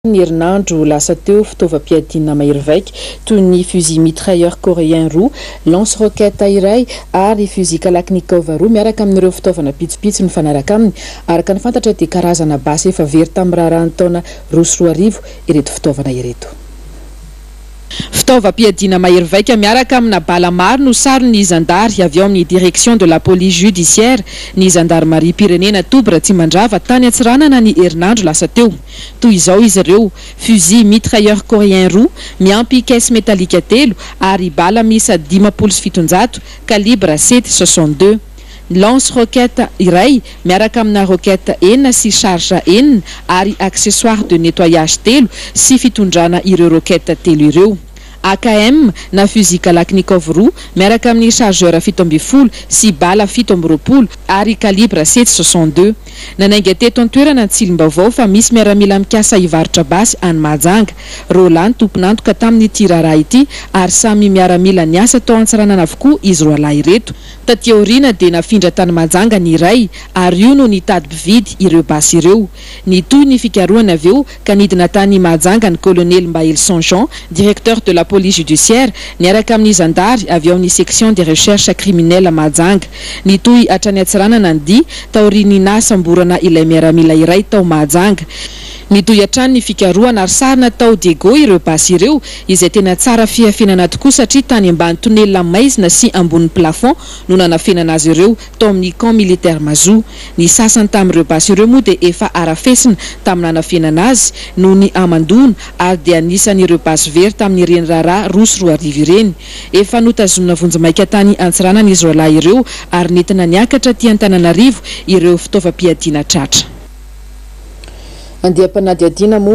Ny herinandro lasa teo, fitaovam-piadiana mahery vaika toy ny fusil mitrailleur coréen roa, lance roquette iray ary fusil kalachnikov roa miaraka amin'ireo fitaovana pitsopitso mifanaraka aminy. Araka ny fantatra dia karazana basy efa very tamin'ny raharahan'ny taona 2002 ireto fitaovana ireto. Fitaovam-piadiana mahery vaika miaraka amina bala maro no saron'ny zandary avy ao amin'ny Direction de la police judiciaire, ny zandarimariam-pirenena Toby Ratsimandrava tany Antsiranana ny herinandro lasa teo. Toy izao izy ireo, fusil mitrailleur coréen roa, miampy caisse métallique telo ary bala miisa 750, calibre sept 62. Lance roquette iray miaraka amina roquette enina sy charge enina ary accessoires de nettoyage telo sy fitondrana ireo roquette telo ireo. AKM na fusil kalachnikov roa miaraka amin'ny chargeur 17 sy bala 27 ary calibre sept 62. Nanainga teto an-toerana ny tsilim-baovao fa misy miaramila mikasa hivarotra basy any Mahajanga. Roa lahy ny tompon'antoka tamin'ity raharaha ity ary samy miaramila niasa tao Antsiranana avokoa izy roalahy ireto. Taty aoriana dia nafindra tany Mahajanga ny iray ary io no nitady mpividy ireo basy ireo. Nitohy ny fikarohana avy eo ka nidina tany Mahajanga ny kolonely Mbahelison Jean, directeur de la police judiciaire, niaraka amin'ny zandary avy ao amin'ny section des recherches criminelles Mahajanga. Nitohy hatrany Antsiranana ny dia taorian'ny nahasamborana ilay miaramila iray tao Mahajanga. Nitohy hatrany ny fikarohana ary sarona tao Diego ireo basy ireo izay tena tsara fiafenana tokoa satria tany ambany tonelina maizina sy ambonin'ny plafond no nanafenana azy ireo tao amin'ny camp militaire Mazoa. Ny sasany tamin'ireo basy ireo moa dia efa arafesina tamin'ny nanafenana azy noho ny hamandoana ary dia anisan'ireo basy very tamin'ireny raharaha 2002 ireny. Efa notazomina vonjimaika tany Antsiranana izy roalahy ireo ary nentina niakatra aty Antananarivo ireo fitaovam-piadiana tratra. Andiam-panadihadiana moa.